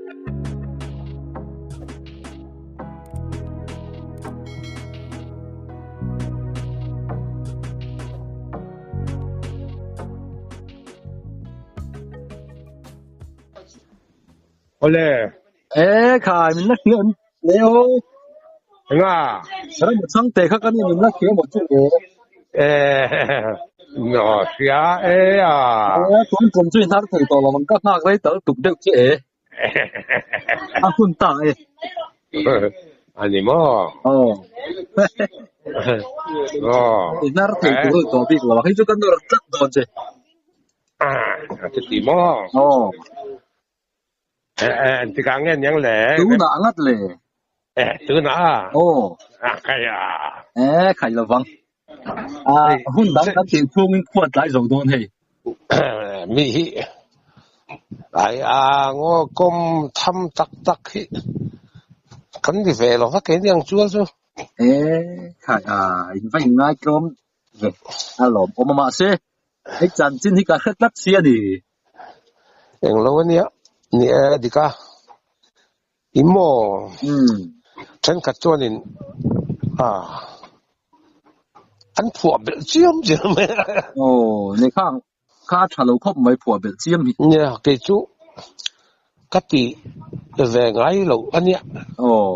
Awle. E khai min la hria em le o. Enga. Ram chang te kha kan min la hria mo chu le. E no hria e a. E tun tum chu hnar thei tawh lo ang ka nghak rei tal tuk deuh che e. A hun ta e. Ani maw? Aw. Aw. I hnar thei tur tawh bik lo hei chu kan nawr tlat dawn che. A chuti maw? Aw. Engtikah nge niang le? Tunah ngat le. E, tunah a? Aw. A khai a. E, khai lovang. A, hun dang kan tih chhungin khuat tlai zo dawn hei. Mi hi ai a ngaw kawm tham tak tak hi kan ni ve lo va keini ang chuan chu. E, khai a, in va inngai tlawm ve a lawm awm a mahse hei chanchin hi ka hre tlat si a ni. Englo a nia, ni e dik a. I maw? Thenkhat chuanin a an phuah belh chiam chiam mai a. Aw, nei kha kha a tha lo khawp mai phuah belh chiam hi. Nia, kei chu ka ti ve ngai lo a nia. Aw.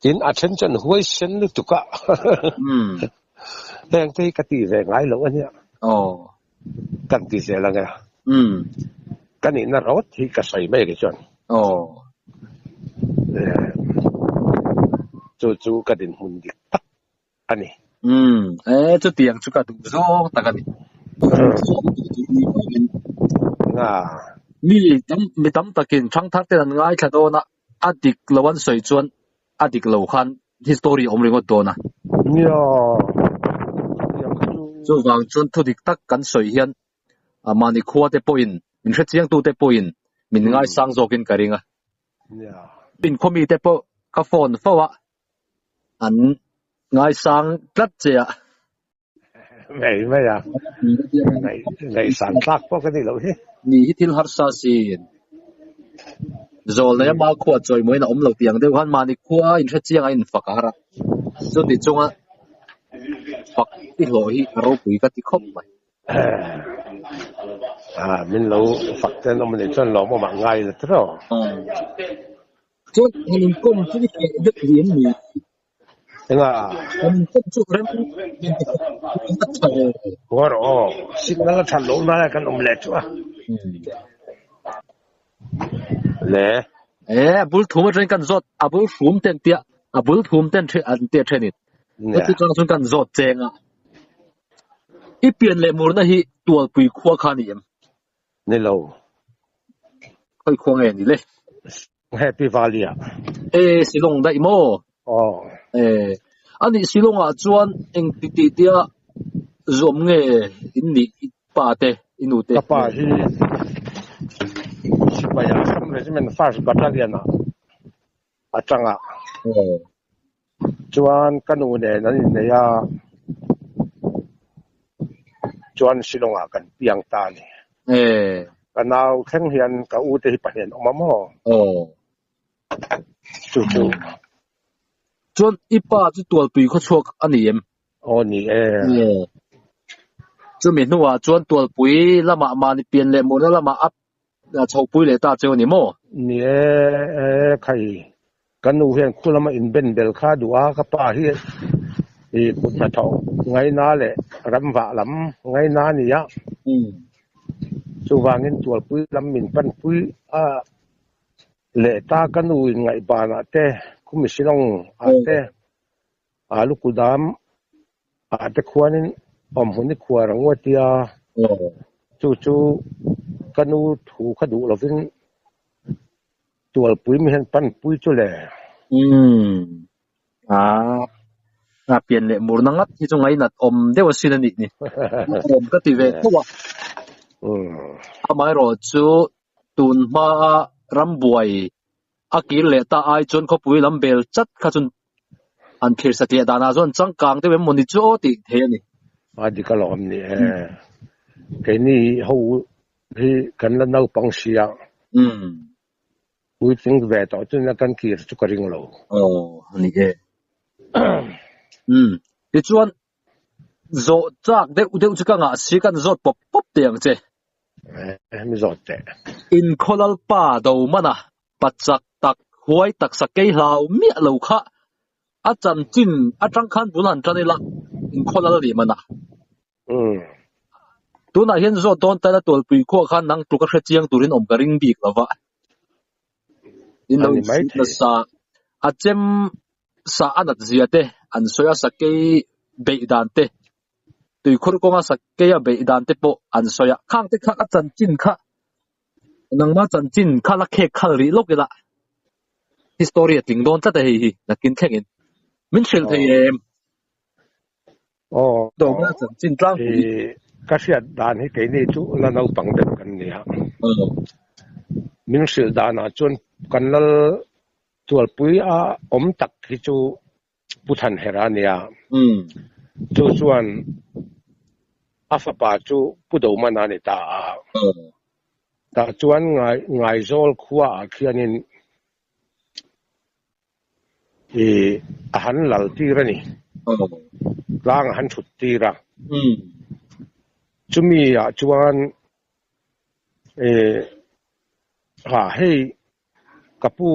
Tin, a then chuan huaisen lutuk a. Heng te hi ka ti ve ngai lo a nia. Aw. Kan ti zel ang e. Ka nihna rawt hi ka sawi mai kei chuan. Aw. Chu chu ka dinhmun dik tak a ni. E, chutiang chu ka duh zawng tak a ni. Mi tam mi tam takin thangthar ten an ngaithla dawn a, a dik lo an sawi chuan a dik lo khan history a awm ringawt dawn a. Nia, chutiang kha chu. Chuvang chuan thu dik tak kan sawi hian mahni khua te pawhin min hrechiangtu te pawhin min ngaisang zawkin ka ring a. Nia. Inkhawmi te pawh ka phone fo a, an ngaisang tlat che a. Mai mai a, ngaihsan tlak pawh ka nih loh hi. Ni hi thil harsa sin. Zawl nei a ma khua chawimawiin a awm lo tih ang deuh khan mahni khua a inhrechiang a infak a har a. Chuti chunga fak i hlawh hi a ropui ka ti khawp mai. Min lo fak te an awm a nih chuan lawmawm ah ngai la tiraw. Chuan han inkawm chu i hreh vek rih em ni? Enga? Han inkawm chu rem min ti khawp a tha ve. Ngaw rawh aw, signal a that loh lai kan awm leh chu a. Le. E, a bul thum atangin kan zawt, a bul hrum ten tia, a bul thum ten the an tia thenin. Chuti chang chuan kan zawt cheng a. I pian leh murna hi Tualpui khua kha a ni em? Ni lo. Khawi khua nge ni le? Happy Valley ah. E, Shillong daih maw? Aw. E, anih Shillong ah chuan eng ti tih tia zuam nge in nih i pa te, i nu te? Ka pa hi Sipai Assam Regiment First Battalion ah a tang a. Aw. Chuan ka nu nen an innei a, chuan Shillong ah kan piang ta a ni. Ka nau thleng hian ka u te hi pahnih an awm a maw? Aw. Chu chu. Chuan i pa chu Tualpui khawchhuak a ni em? Aw ni e. Chumi hnuah chuan Tualpui lamah mahni pian leh murna lamah a chhopui leh ta cheu a ni maw? Ni e, e khai. Ka nu hian khu lama inben bel kha duh a, ka pa hi i kut hnathawh ngaina leh ramvah lam ngaina a ni a. Chuvangin Tualpui lam min panpui a leh ta ka nu in ngaihbanah te, khumi Shillong ah te, Alu kudam ah te khuanin awmhmun i khuar ang u a tia, chu chu ka nu thu kha duh lovin Tualpui mi hian panpui chu le. Umm a pian leh murna ngat hi chu ngainat awm deuh asin a nih ni. Awm ka ti ve tho a. Amaherawh chu tun hmaa rambuai A kir leh ta ai chuan khawpui lam bel chat kha chuan an thlir satliah danah chuan changkang deuh em maw ni chu aw tih thei a ni. A dik alawm ni e. Keini ho hi kan la naupang si a. Puitling ve tawh chuan a kan kir chu ka ring lo. Aw a ni e. Umm tichuan zawh chak deuh deuh chu ka ngah si kan zawt pawp pawp teh ang che. Eh mi zawt teh. Inkhaw Lalpa do mana pachak tak huai taksa kei hlau miah lo kha a chanchin atang khan bul han tan ila inkhaw lal nih mana. Umm. Tunah hian zawt dawn tala tualpui khuah khan nang tluk a hre chiang turin awm ka ring bik lo va. In lo Ani mai insuit thei. nasa. A chem sa a nat zia te an sawi a sakei beih dan te tuikhur kawnga sakei a beih dan te pawh an sawi a. Khang te kha a chanchin kha nangma chanchin kha la khek khal rih lawk ila history a tling dawn tlat a hei hi nakin thlengin min hrilh thei em? Aw Dawhna chanchin tlangpui. Ka hriat dan hi keini chu la naupang deuh kan ni a. Min hrilh danah chuan kan lal tualpui a awm tak hi chu Pu Thanhera a nia. Chu chuan a fapa chu Pu Domana a ni ta a. Tah chuan Ngaizawl khuaah khianin I a han lal tir a ni. Tlang a han thut tir a. Chumi ah chuan i ha hei ka pu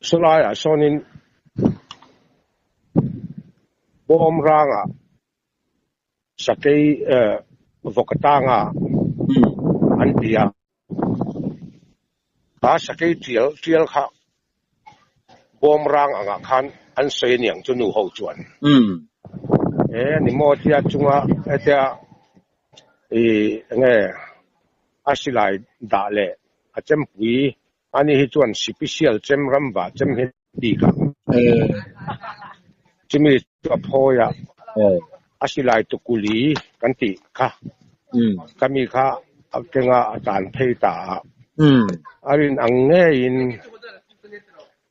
sawlai ah sawnin bawm rangah sakei vawk atanga an ti a. Kha sakei tial tial kha bawm rang angah khan an sawi aniang chu nu ho chuan. E ani maw tia chunga hetia i enge a silai dah leh a chempui ani hi chuan sipisial chem ramva chem hi bik a. Chumi chu a phawi a, a silai tukuli kan tih kha, ka mi kha a kenga a tan phei ta a. A rin ang ngeiin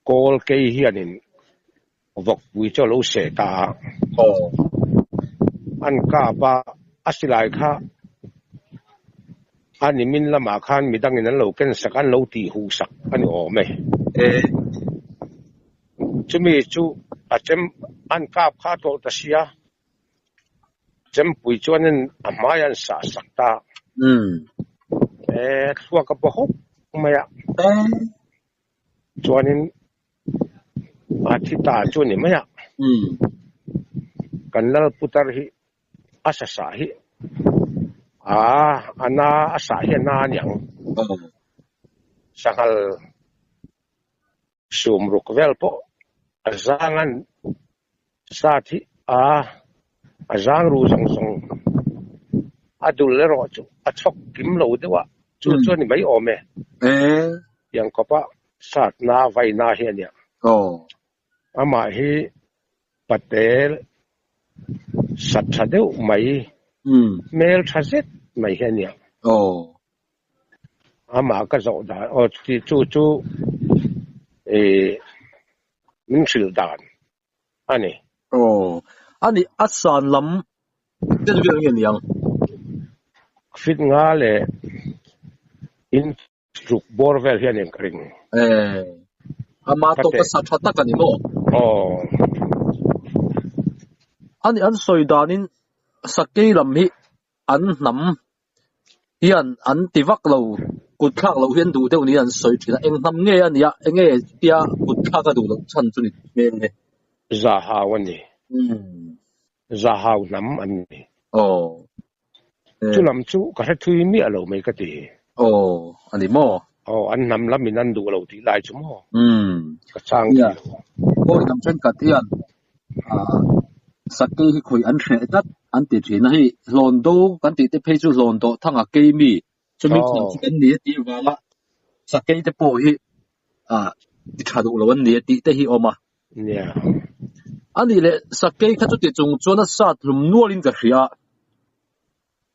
kawl kei hianin vawkpui chu a lo seh ta a. An kap a, a silai kha A nimin lamah khan midangin an lo ken sak, an lo tih huh sak a ni awm e. Chumi chu a chem an kap kha a tawlh ta sia, chempui chuanin a hmai an sah sak ta. E, thluak a paw hawk mai a. Chuanin a thi ta chu a ni mai a. Kan lal putar hi A sa sah hi aa a na a sah hi a na a niang. Sanghal sum ruk vel pawh a zang an sat hi aa a zang ru zawng zawng a dul erawh chu a chhawk kim lo deuh a chu chu a ni mai awm e. Tiang kawpa sat na vai na hi a nia. Amah hi Patel sat tha deuh mai, hmel tha zet mai hi a nia. Amah ka zawh dan, aw chuti chu chu ih min hrilh dan a ni. Aw, a nih a san lam tel vel nge niang? Fit nga leh in Tluk bawr vel hian in ka ring. Eh, ama tawk a sa tha tak a ni maw? Aw. Ani an sawi danin sakei lam hi an hnam hian an ti vak lo, kut thlak loh hi an duh deuh niin an sawi thin a. Eng hnam nge a nia, enge tia kut thlak a duh loh chhan chu ni hmel nge? Zahau a ni. Zahau hnam an ni. Aw. Chu lam chu ka hre thui miah lo mai ka ti. Aw, a ni maw? Aw, an hnam lamin an duh lo tih lai chu maw? Umm. Ka chang thei lo. Awi lam thenkhat hian sakei hi khawi an hreh tlat an ti thin a, hei hlawn do kan tih te phei chu hlawn dawh thanga kei mi chumi hnam chu kan ni a tih avanga sakei te pawh hi ti tha duh lo an ni a tih te hi a awm a. Nia. A nih leh sakei kha chuti chung chuan a sat hlum nualin ka hria a.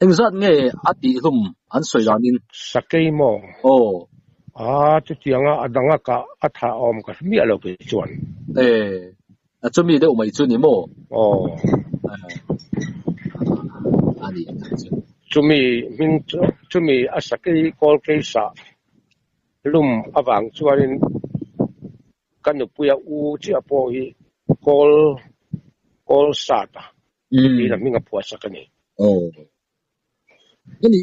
Engzat nge a tih hlum an sawi danin? Sakei maw? Aw. Aa, chutianga a danga kah a thah awm ka hre miah lo kei chuan. E, a chumi deuh mai chu ni maw? Aw. A nih tak chu. Chumi hming chu, chumi a sakei kawl kei sah. Lum avang chuanin ka nupuia u chiah pawh hi kawl kawl sat a tiin a hming a phuah sak a ni. Aw. Ani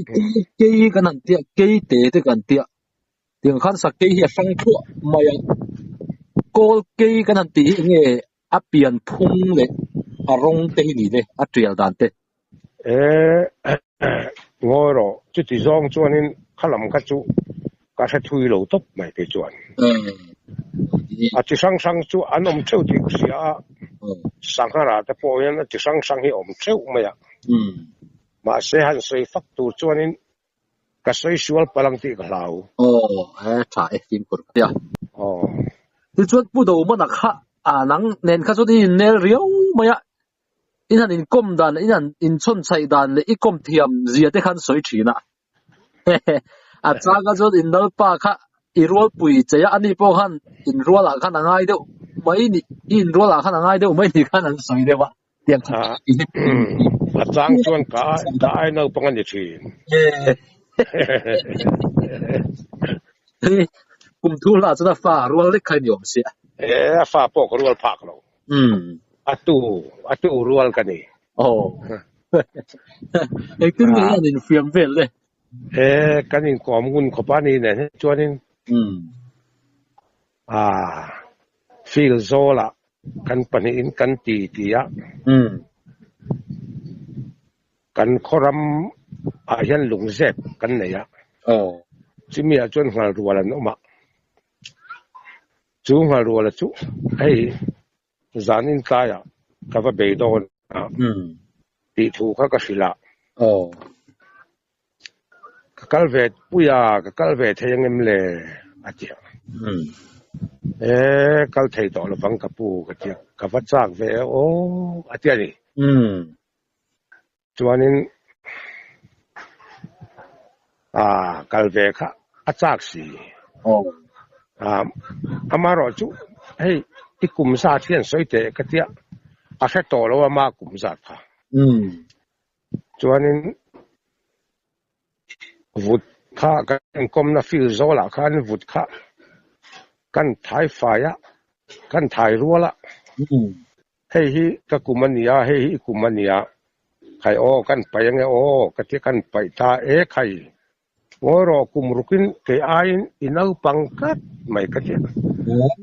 kei kan han tia kei te te kan tia tiang khan sak kei hi a hrang thluah mai a kawl kei kan han tih hi enge a pian phung leh a rawng te hi ni le a tial dan te. E ngawi rawh chuti zawng chuanin khalam kha chu ka hre thui lo tawp mai te chuan. A chi hrang hrang chu an awm theuh tih ka hria a, Sanghara te pawh hian a chi hrang hrang hi a awm theuh mai a. Mahse han sawi fak tur chuanin ka sawi sual palh ang tih ka hlau. Aw, he tha e fimkhur ka tia. Aw. Tichuan Pu Domana kha a nang nen kha chuan i innel riau mai a, in han inkawm dan leh in han inchhawn chhaih dan leh i kawm thiam zia te khan sawi thin a. A changa chuan in lalpa kha i rualpui che a, ani pawh khan inrualah khan a ngai deuh mai ni, i inrualah khan a ngai deuh mai ni khan an sawi deuh a. Tiang kha A chang chuan ka ka ai naupang a ni thin. Kum thu hlah chuan a fa rual lek kha i ni awm sia. E, a fa pawh ka rual phak lo. A tu, a tu rual ka ni. Aw. Engtin nge hian infiam vel le? E, kan inkawm ngun khawp a ni nen hi chuanin a field zawlah kan pahnihin kan ti ti a. Kan khawram ah hian lungzep kan nei a. Chumi ah chuan nghal rual an awm a. Chu nghal ruala chu hei zanin tlaiah ka va bei dawn a tih thu kha ka hrilh a. Ka kal ve pui a, ka kal ve thei ang em le? a ti a. E, kal thei tawh lovang ka pu ka ti a, ka va chak ve e aw a ti a ni. Chuanin ah kal ve kha a chak si. Ah amaherawh chu hei i kum zat hian sawi teh ka tia a hre tawh lo a ma kum zat kha. Chuanin vut kha kan inkawmna field zawlah khan vut kha kan thai fai a, kan thai rual a. Hei hi ka kum a nia, hei hi i kum a nia. Khai aw, kan paih ange aw, ka ti kan paih ta e khai. Ngawi rawh kum rukin kei aiin i naupang tlat mai ka ti a.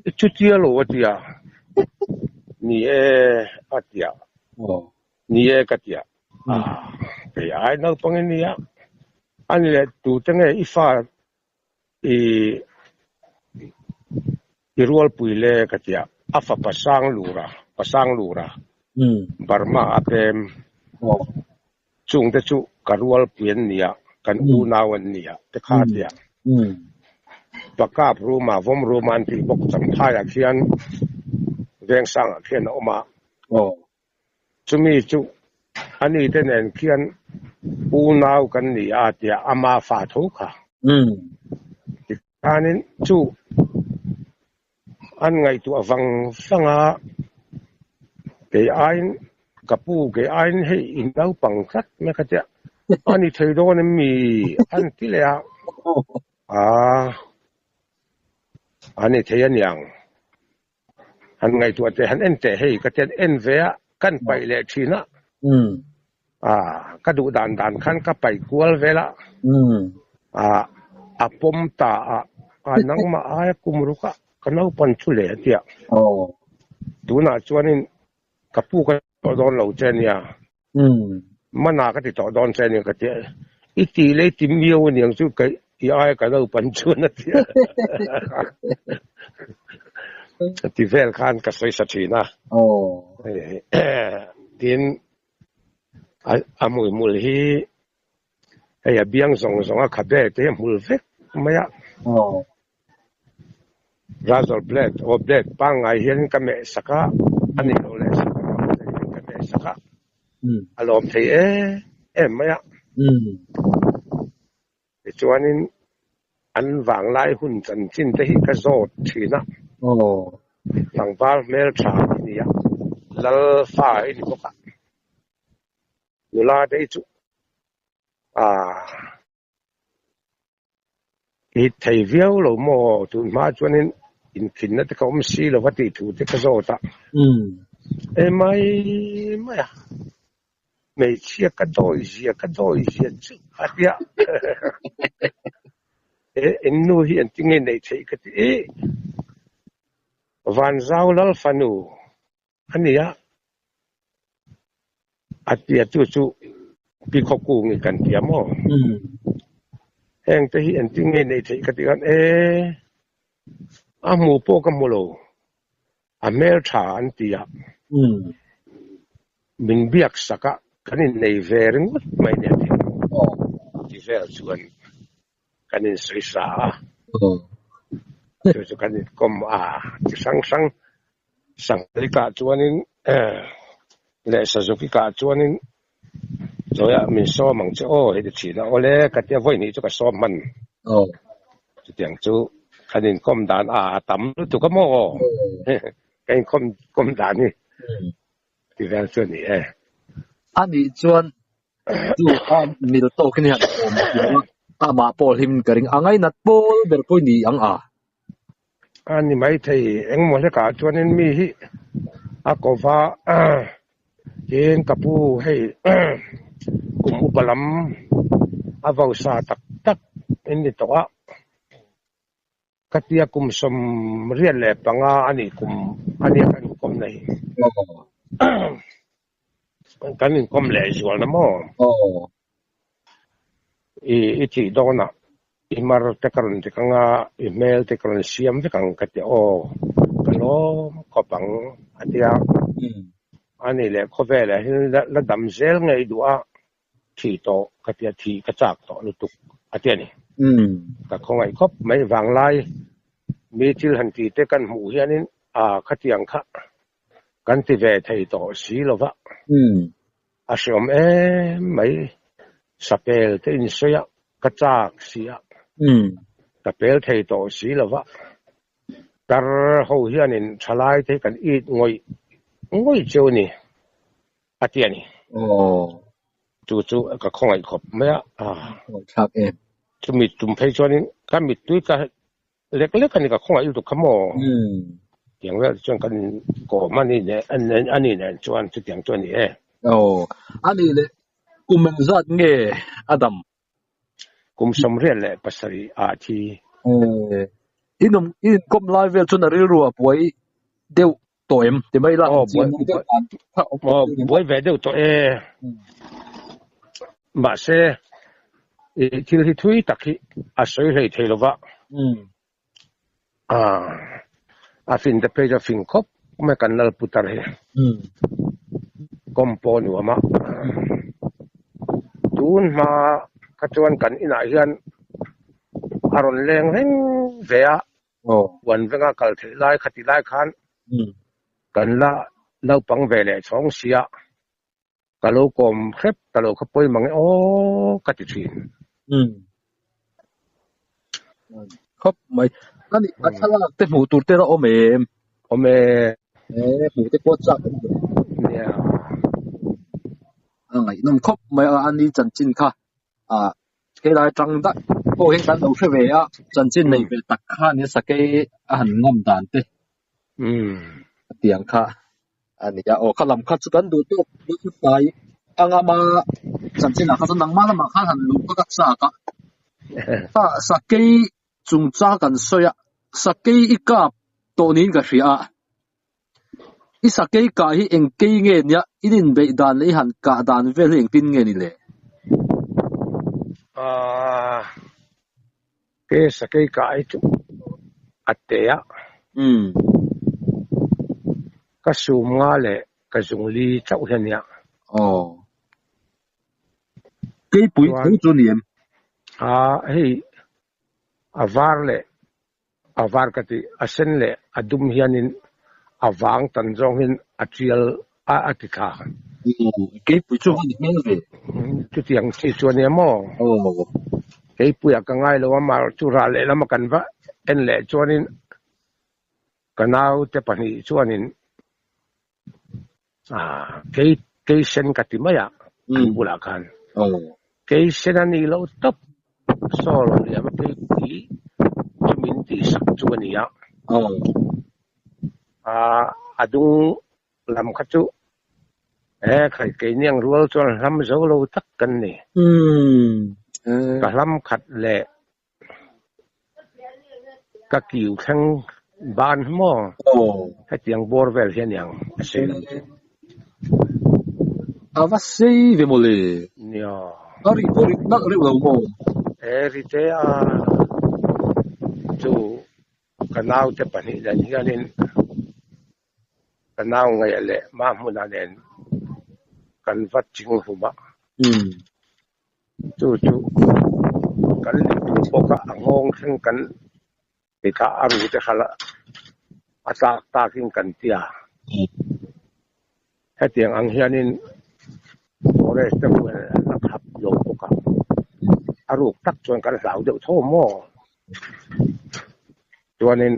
I chutia lo a ti a. Ni e a ti a. Ni e ka ti a. Kei ai naupang i nia. Ani leh tute nge i fa i i rualpui le ka ti a. A fa pasang lura, pasang lura Burma a pem. Chungte chu ka rualpui an nia, kan unau an nia te kha a ti a. Pakap ruma, vawm ruma an tih bawk Champhaiah khian Vengsangah khian a awm a. Chumi chu ani te nen khian unau kan ni a tia ama fa tho kha. Tikhanin chu an ngaihtuah vang vang a, kei aiin ka pu kei aiin hei i naupang tlat mai ka tia a ni thei dawn em mi an ti leh a, aa a ni thei aniang. Han ngaihtuah teh, han en teh hei ka tian en ve a, kan paih leh thin a, ah ka duh dan dan khan ka paih kual vel a, ah a pawm ta a, ah nangmah aia kum ruk a ka naupan thu leh a tia, tunah chuanin ka pu ka tawh dawn lo che ania, mana ka ti tawh dawn che ania ka tia, i tih leh i ti miau aniang chu ka i aia ka naupan chuan a tia. Ti vel khan ka sawi sa thin a. Tin, a hmuihmul hi hei a biang zawng zawng a khabe te hi a hmul vek mai a. Razor blade aw blade pangngai hian ka meh sak a, a nih loh leh sak ang ang te hian ka meh sak a, a lawm thei em em mai a. Tichuanin an vanglai hun chanchin te hi ka zawt thin a, tlangval hmeltha i ni a, lal fa i ni bawk a, nula te hi chu aah. I thei viau lo maw? Tun hma chuanin inkhinna te ka awm si lo va tih thu te ka zawt a. E mai mai a, hmeichhia ka dawi zia ka dawi zia chu a tia. E in nu hi engtin nge neih theih ka ti i, Vanzau Lal fanu a ni a, a tia chu chu Pi Khawkungi kan tia maw? Heng te hi engtin nge neih theih ka tih khan e, a hmu pawh ka hmu lo, a hmel tha an ti a, min biak sak a, kan innei ve ringawt mai nia ti ti vel chuan kan insawi sa a, chu chu kan inkawm a, chi hrang hrang Sanghal kah chuanin leh Sazuki kah chuanin Zoya min sawm ang che aw heti thin a, awle ka tia vawi hnih chu ka sawm hman. Chutiang chu kan inkawm dan a a tam lutuk a maw kan inkawm kawm dan hi ti vel chu a ni e. A nih chuan chu a mil tawkin hian awm thiam a, amah pawh hlim ka ring a ngainat pawl ber pawh i ni ang a. A ni maithei, engmaw hlekah chuanin mi hi a ko va, tin ka pu hei kum upa lam a vausa tak tak in ni tawh a, ka tia kum 75 a nih kum a nia kan inkawm na hi. Kan inkawm leh zual na maw? I i thih dawnah i mar te ka rawn dik anga i hmel te ka rawn siam vek ang ka ti aw ka lawm khawp ang a ti a. A nih leh khawvelah hian la dam zel ngei duh a thih tawh ka ti a thih ka chak tawh lutuk a ti a ni. Ka khawngaih khawp mai vanglai mi thil han tih te kan hmuh hianin a khatiang kha kan ti ve thei tawh si lo va. A hreawm em mai, sapel te insawi a, ka chak si a, ka pel thei tawh si lo va, tar ho hianin thalai te hi kan it ngawih ngawih cheu a ni, a ti a ni. Chu chu ka khawngaih khawp mai a. Chumi tum phei chuanin ka mittui ka Lek lek a ni ka khawngaih lutuk kha maw? Tiang vel chuan kan kawm a ni nen a ni nen chuan chutiang chu a ni e. Aw, a nih leh kum engzat nge a dam? Kum 87 ah thi. In awm in inkawm lai vel chuan a rilru a buai deuh tawh em? Ti mai ila Aw, buai aw buai ve deuh tawh e. Mahse, i thil hi thui tak hi a sawi hlei thei lo va. A fin te phei chu a fin khawp mai kan lal putar hi. Kawm pawh nuam a. Tun hma kha chuan kan inah hian a rawn leng reng ve a. Huan venga kal theih lai kha ti lai khan kan la naupang ve leh chhawng sia. Ka lo kawm hrep ta lo kha pawi mang e aw ka ti thin. Umm. Khawp mai. A nih a thlalak te hmuh tur te la awm em? Awm e. E hmuh te pawh chak awm ve. Nia. A ngaihnawm khawp mai a, ani chanchin kha ah helai tang dah pawh hian kan lo hre ve a, chanchin nei ve tak kha nia sakei a han ngam dan te. Tiang kha a ni a, aw kha lam kha chu kan duh tawk dawn hnai anga ma chanchin ah kha chuan nangmah lamah khan han luh phawt a chak a, kha sakei chungchang kan sawi a, sakei i kap tawh niin ka hria a, i sakei kah hi eng kei nge nia in inbeih dan leh i han kah dan vel hi engtin nge ni le? Aaa Ke sakei kah hi chu a te a. Ka sum nga leh ka zung li chauh hi a nia. Aw. Keipui tho chu a ni em? A hei a var leh a var ka tih a sen leh a dum hianin a vang tan zawng hian a tial a a ti thla. Keipui chu a ni hmel ve. Chutiang chi chu a nia maw? Keipuiah ka ngai lo a, mar chu ral lehlam a kan va en leh chuanin ka naute pahnih chuanin kei kei sen ka ti mai a an bulah khan. Kei sen a nih loh tawp saw rawn liam a keipui. chu a ni a. Aw. A a dung lam kha chu he khai keini ang rual chuan hlam zo lo tak kan ni. Umm. Ka hlam khat leh ka kiu thleng ban hi maw? Hetiang bawr vel hi a niang a sei lam chu. A va sei ve maw le? Nia. A ri pawh ri nalh reuh lo maw? E ri te a chu ka naute pahnih nen hianin ka nau ngaih leh mah hmunah nen kan va ching hlum a. Chu chu kan lip tur pawh kha a nghawng thleng kan ti thlah a ru te hralh a tlak takin kan ti a. Hetiang ang hianin forest te huan an la khap lo bawk a, a ruk tak chuan kan hlau deuh tho maw? Chuanin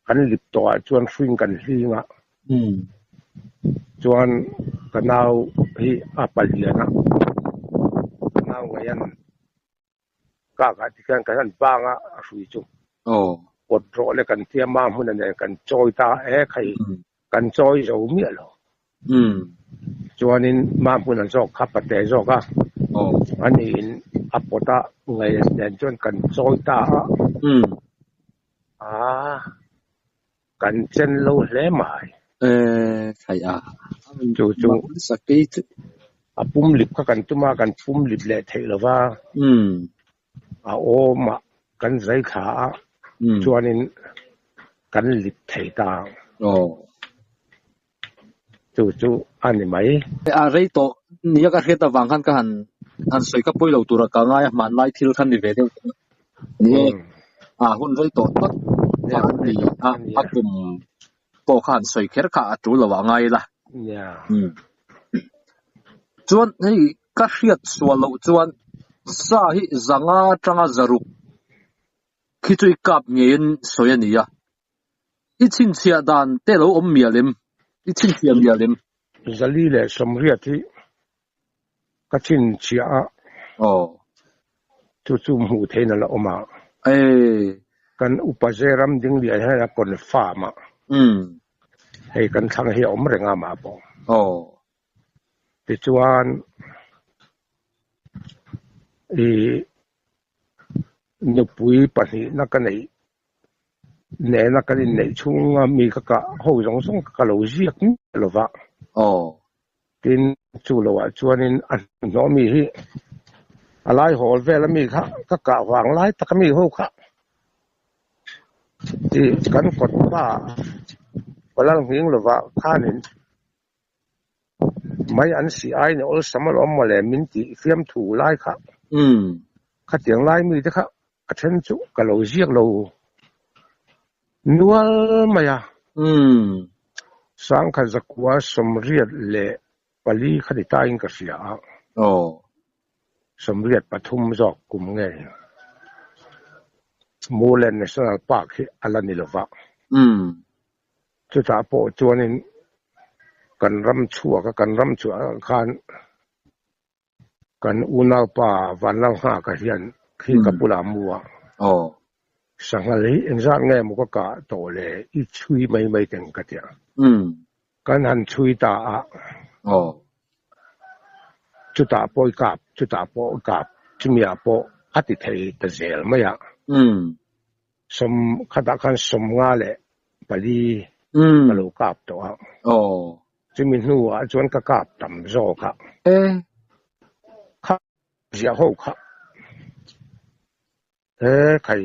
kan lip tawhah chuan hruin kan hling a, chuan ka nau hi a palian a, ka nau ngaihan Kak ah tikhian kan han bang a, a hrui chu kawt rawh le kan tia ma hmun a nen kan chawi ta e khai kan chawi zo miah lo. Chuanin ma hmun an zawk kha pate zawk a, ani in a pawt a ngei nen chuan kan chawi ta a, aa kan chen lo hle mai. Khai a. Chu chu a pum lip kha kan tum a, kan pum lip leh theih lo va. A awm a, kan zai thla a, chuanin kan lip thei ta. Chu chu a ni mai. A rei tawh nia ka hriat avang khan ka han han sawi ka pawi lo tura ka ngai a, hmanlai thil kha ni ve deuh tawh a. Ni e, a hun rei tawh tak kha a ni a, a kum pawh kha han sawi kher kha a tul lo ah ngai ila. Chuan hei ka hriat sual loh chuan sa hi zanga atanga zaruk khi chu i kap ngeiin sawi a ni a. I chhinchhiah dan te lo awm mial em? I chhinchhiah mial em? Zali leh Sawmriat hi ka chhinchhiah a. Aw. Chu chu hmuh theihin a la awm a. Ee. Kan upa Zeram Dinglian hian a confirm a. Umm. Hei kan thlang hi a awm reng a mah pawh. Aw. Tichuan i nupui pahnihna ka neih nena kan inneih chhunga mi ka kah ho zawng zawng ka lo ziak miah lo va. Aw. Tin, chu loah chuanin a hnuhnawh mi hi a lai hawl vel ami kha ka kah vang lai tak ami ho kha tih kan kawt pa Palal nghing lova khanin Mai an si ai ni awlsam alawm mawle min tih fiamthu lai kha. Khatiang lai mi te kha a then chu ka lo ziak lo nual mai a. Sangkhat zakua sawmriat leh pali kha ni tain ka hria a. 83 zawk kum nge Murlen National Park hi a la ni lova. Chutah pawh chuanin kan ram chhuak a, kan ram chhuah ah khan kan unaupa Vanlalnghaka hian khi ka bulah a mu a, sanghal hi engzat nge maw ka kah tawh le i chhui mai mai teng ka ti a. Kan han chhui ta a, chutah pawh i kap, chutah pawh i kap, chumi ah pawh a ti thei ta zel mai a. Sawm khatah khan 54 ka lo kap tawh a. Chumi hnuah chuan ka kap tam zawk a. Kha ziah ho kha he khai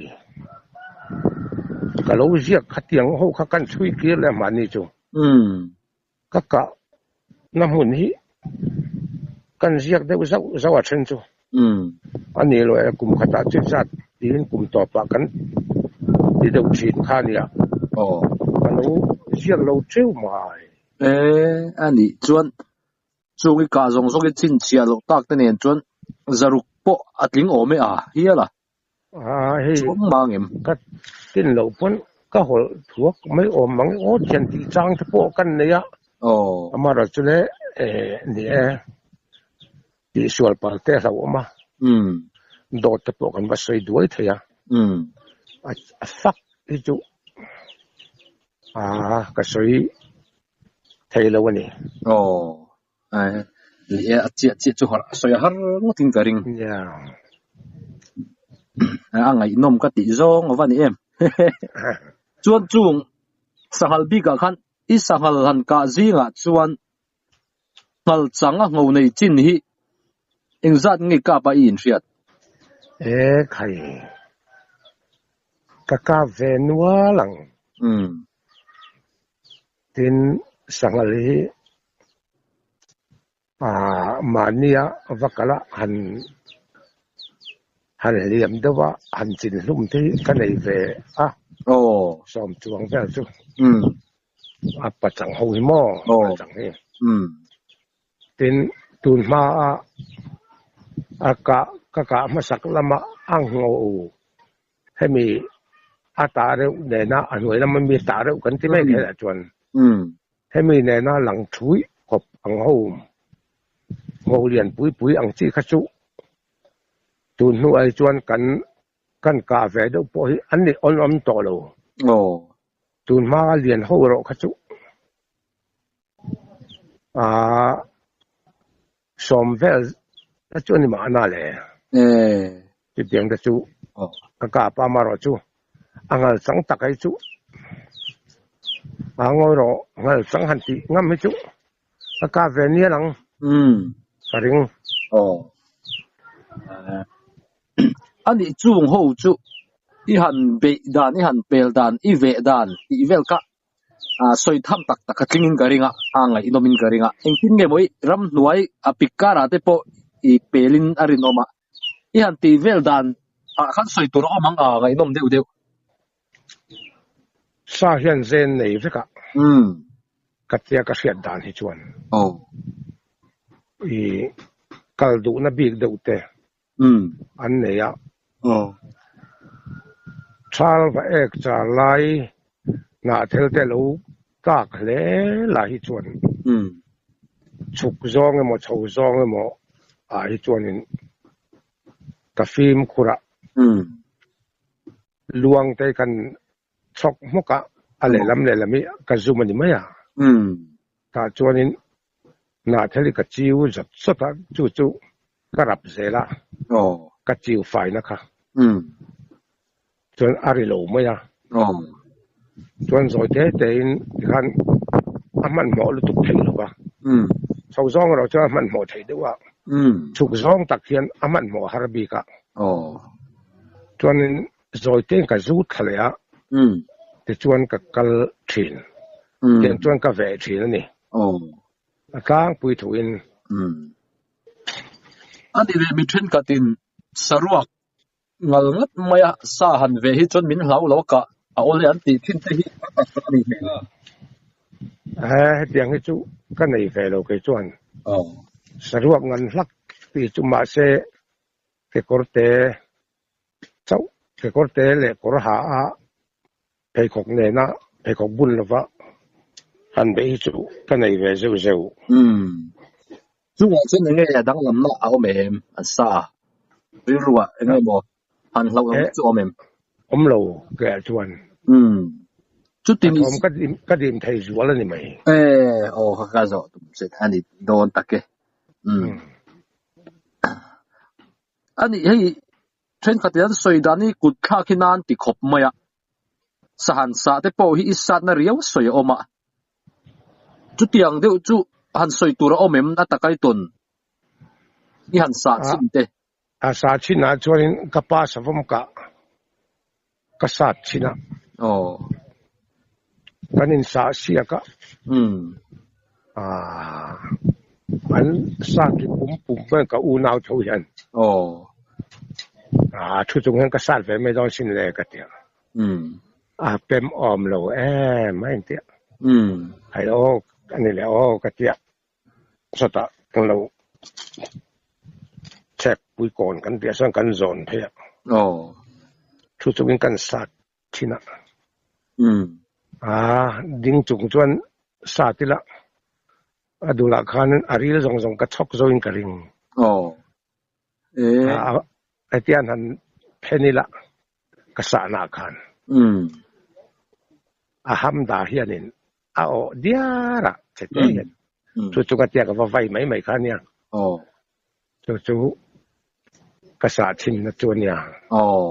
ka lo ziak khatiang ho kha kan chhui kir leh mahni chu. Ka kah na hmun hi kan ziak deuh zauh zauh a then chu. A ni lo e, kum khatah chu zat tiin kum tawpah kan ti deuh thin kha a nia. Ka lo ziak lo teuh mai. E, a nih chuan chung i kah zawng zawng i chhinchhiah loh tak te nen chuan zaruk pawh a tling awm e a hial a. A hei Chuang mang em? Ka tin loh pawn ka hawlh thuak mai awm mang e aw thian tih chang te pawh kan nei a. Amaherawhchu chu le ni e tihsual pal te a hlauhawm a. Dawt te pawh kan va sawi duai thei a. A fak hi chu A ka sawi thei lo a ni. Aw ni e a chiah chiah chu a sawi har ngawtin ka ring. A ngaihnawm ka tih zawng a va ni em. Chuan chung sanghal bikah khan i sanghal han kah zingah chuan nghal chang a ngho nei chin hi engzat nge kap a i inhriat? E khai, ka kap ve nual ang. Tin, sanghal hi mahnia va kal a han han hliam deuh a, han chin hlum te hi ka nei ve a, sawm chuang vel chu a pachang ho hi maw pachang hi. Tin, tun hma a a kah ka kah hmasak lama a ngho hemi a tah reuh nena a hnuai lama mi tah reuh kan ti mai thei ah chuan hemi nena lang thui khawp ang ho ngho lian pui pui ang chi kha chu tun hnu ai chuan kan kan kah ve deuh pawh hi an ni awn awm tawh lo. Tun hma lian ho erawh kha chu aaa sawm vel te chu a ni mahna le. Chutiang te chu ka kap a, amaherawhchu a ngal chang tak hi chu a ngawi rawh ngal chang han tih ngam hi chu ka kap ve nia lang ka ring. A nih chung ho chu i han beih dan, i han pel dan, i veh dan tih vel kha sawi tham tak tak a tling in ka ring a, a ngaihnawm in ka ring a. Engtin nge maw i ramhnuai a pik karah te pawh i pel in a rinawm a, i han tih vel dan ah khan sawi tur a awm ang a ngaihnawm deuh deuh. Sa hian zen nei vek a, ka tia ka hriat dan hi chuan i kal duhna bik deuh te an nei a. Thal va ek char lai hnahthel te lo tlak hle lah hi chuan chhuk zawng emaw chho zawng emaw ah hi chuanin ka fimkhur a, luang te kan chhawk hmawk a, a lehlam lehlam hi ka zum a ni mai a. Tah chuanin hnahthel hi ka chiu zawt zawt a, chu chu ka rap zel a, ka chiu faina kha chuan a ri lo mai a. Chuan zawi te tein tikhan a hmanhmawh lutuk theih lo va, chho zawng erawh chuan a hmanhmawh theih deuh a, chhuk zawng tak hian a hmanhmawh har bik a. Chuanin Zawi tein ka zu thla leh a, tichuan ka kal thin. Tiang chuan ka veh thin a ni. A tlangpui thuin. A ni leh mi thenkhatin saruak ngal ngat maia sa han veh hi chuan min hlau lo a kah a awl e an tih thin te hi a tak tak a ni hmel. He hetiang hi chu ka nei ve lo kei chuan. Saruak ngan hlak tih chu mahse kekawrte chauh kekawr te leh kawr ha a pheikhawk nena pheikhawk bun lova han beih hi chu ka nei ve zeuh zeuh. Umm. Chungah chuan enge danglamna a awm em? An sa rilruah enge maw han hlauh lohna chu a awm em? Awm lo keh chuan. Umm. Chuti ni ka dim ka dim thei zual a ni mai. E aw ka ka zawh tum che a ni dawn tak e. Umm. A nih hei thenkhat in an sawi dan hi kut thlak hi nan ti khawp mai a, sahan sah te pawh hi i satna riau sawi a awm a, chutiang deuh chu han sawi tur a awm em a taka i tawn i han sah chin te. A sah chin ah chuanin ka pa savawm kah ka sat chin a. Aw. Kan in sah siak a. Umm. Aaa. An sat ri pum pum mai ka unau tho hian. Aw. Aa thu chung hian ka sat ve mai dawn sin le ka ti a. Umm. A pem awm lo em a inti a. Umm. Hei aw a ni le aw ka ti a. Sawtah kan lo chhek pui kawn kan tih ah chuan kan zawn phei a. Aw. Thu chungin kan sat thin a. Umm. Aa ding chung chuan sat ila a dulah khan a ril zawng zawng ka chhawk zo in ka ring. Aw. E. Aa hetiang han phen ila ka sahna ah khan. Umm. A hamda hianin a awh diar a che te hian chu chu ka tia ka va vai mai mai kha ania. Chu chu ka sah chhinna chu ania. Aw.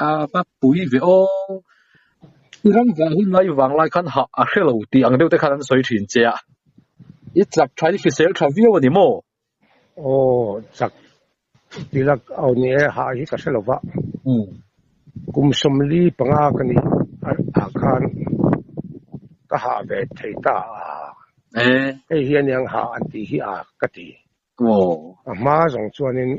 A va pui ve aw. I ram vah hun lai vang lai khan hah a hre lo tih ang deuh te khan an sawi thin che a. I chak tha i hrisel tha viau a ni maw? Aw chak tilak aw ni e hah hi ka hre lo va. Kum 45 ka nih ah khan ka hah ve thei ta a. Hei hi aniang hah an tih hi a ka ti. A hma zawng chuanin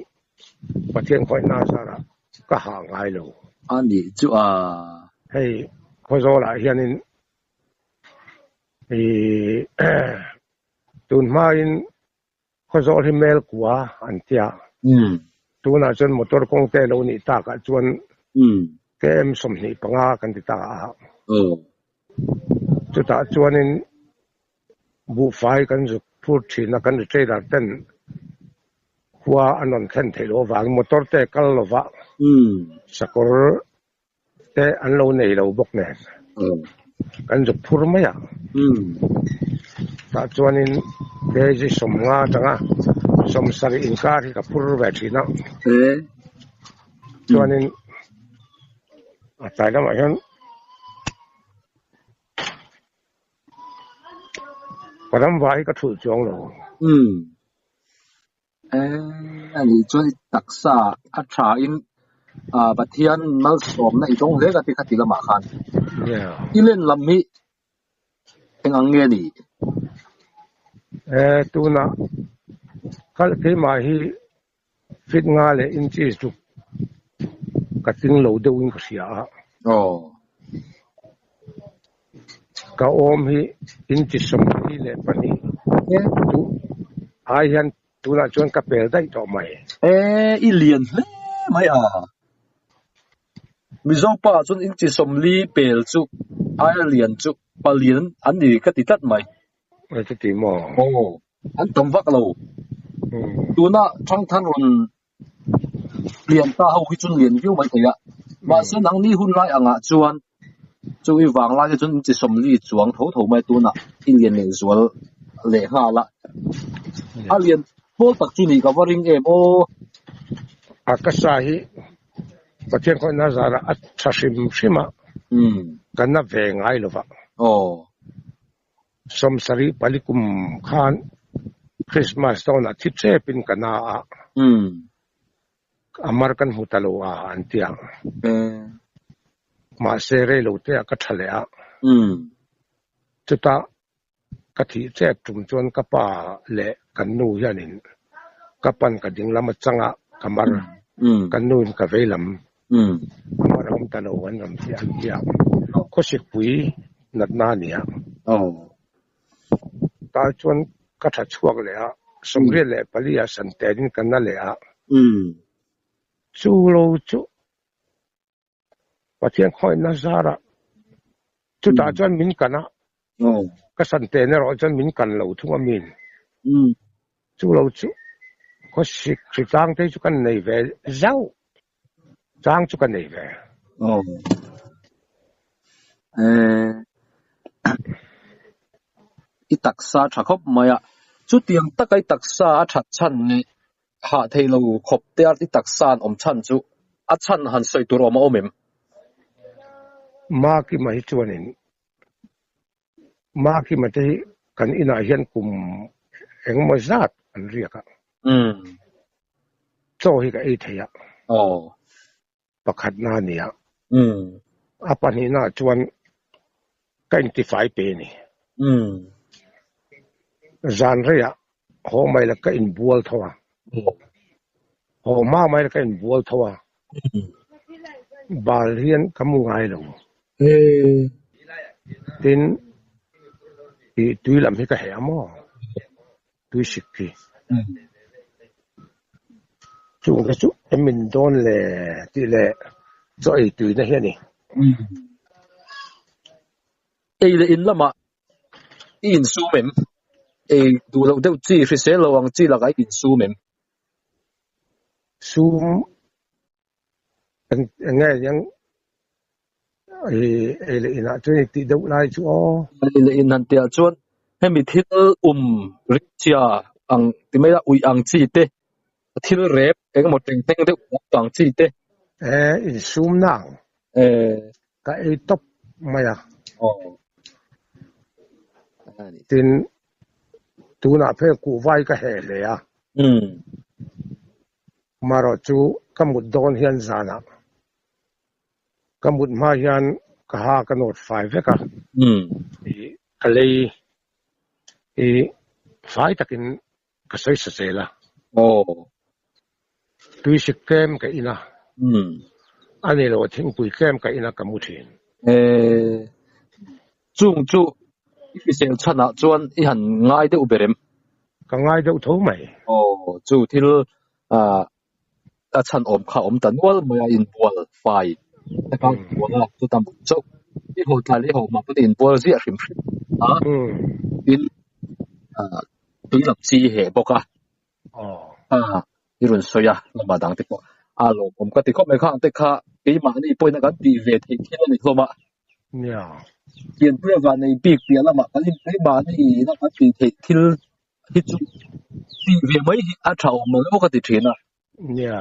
Pathian khawihna zarah ka hah ngai lo. A nih chu a. Hei Khawzawlah hianin ih tun hmain Khawzawl hi mel kua an tia. Tunah chuan motor kawng te lo nih takah chuan KM 25 kan ti ta a. Chutah chuanin buhfai kan zuk phur thin a, kan retailer ten khua an rawn thlen theih loh avangin motor te kal lova sakawr te an lo nei lo bawk nen kan zuk phur mai a. Tah chuanin kg 50 atanga 70 inkar hi ka phur ve thin a. Chuanin a tlai lamah hian ka ram va hi ka thulh chuang lo. A nih chuan i taksa a tha in Pathian malsawmna i dawng hle ka ti kha ti lamah khan. I len lam hi eng ang nge ni? Tunah kal keimah hi Feet nga leh inches duk ka tling lo deuhin ka hria a. Ka awm hi inches 42 duh ai hian tunah chuan ka pel daih tawh mai. E, i lian hle mai a. Mizo pa chuan inches 40 pel chu aia lian chu palian an ni ka ti tlat mai. A ti ti maw? Aw, an tam vak lo. Tuna Thangthan rawn lian ta ho hi chuan lian viau mai thei a. Mahse nangni hun lai angah chuan chu i vang lai te chuan inchi 40 chuang tho tho mai tunah i lian leh zual leh nghal a. A lian pawl tak chu nih ka va ring em aw. A ka sa hi Pathian khawihna zarah a tha hrim hrim a, ka na ve ngai lo va. 74 kum khan Christmas dawnah thi tepin ka na a, a mar kan hmu ta lo a an ti ang. Mahse rei lo te ah ka tha leh a. Chutah ka thih tep tum chuan ka pa leh kan nu hianin ka pan ka ding lam atanga ka mar, kan nu in ka vei lam a mar a awm ta lo an rawn ti an ti a, khawsikpui natna a ni a. Tah chuan ka tha chhuak leh a, 84 ah santenin ka na leh a, chu lo chu Pathian khawihna zarah chutah chuan min kan a, ka santen erawh chuan min kan lo thung a min. Chu lo chu khawsik hritlang te chu kan nei ve zauh, chang chu ka nei ve. I taksa tha khawp mai a, chutiang taka i taksa a that chhan leh hah thei lo khawp te a i taksa an awm chhan chu a chhan han sawi tur awm a awm em? Makima hi chuanin Makima te hi kan inah hian kum engemaw zat an riak a. Chaw hi ka ei thei a. Pakhatna a ni a. A pahnihna chuan ka intifai pe a ni. Zan reiah haw mai la ka inbual tho a. Haw hma mai la ka inbual tho a. Bal hian ka mu ngai lo. Tin, ih tui lam hi ka heh a maw? Tui sik hi. Chung te chu em min dawn le tih leh chaw ei tuina hi a ni. Ei leh in lamah i insum em? Ei duh loh deuh chi hrisel lo ang chi lakah i insum em? Sum eng nge yang Ei leh inah chuan i tih deuh lai chu aw. Ei leh in han tihah chuan hemi thil um ringchhia ang ti mai a uih ang chi te, thil rep engemaw teng teng deuh ang chi te. E insum nang. E. Ka ei tawp mai a. Aw. Tin, tunah phei kuhvai ka heh hle a. Umm. Marawh chu ka mut dawn hian zanah ka mut hma hian ka ha ka nawt fai vek a. Umm. Ka lei i fai takin ka sawi sa zel a. Aw. Tuisik tlem ka in a. Umm. A ni lo, thingpui tlem ka in a ka mu thin. Eh, chung chu i hrisel chhanah chuan i han ngai deuh ber em? Ka ngai deuh tho mai. Aw, chu thil ah a chhan awm kha awm ta nual mai a, inbual fai taka inbual a, chu tam chauh i haw tlai leh i haw hma pawh inbual ziah hrim hrim a, tin ah tui lam chi i heh bawk a, ah i rawn sawi a lamah dang te pawh a lawmawm ka ti khawp mai khang te kha keimahni pawhin a kan tih ve theih thil a ni hlawm a. Nia. Pianpui a vannei bik piah lamah kan in keimahni ina kan tih theih thil hi chu tih ve mai hi a tha awm lo ka ti thin a. Nia.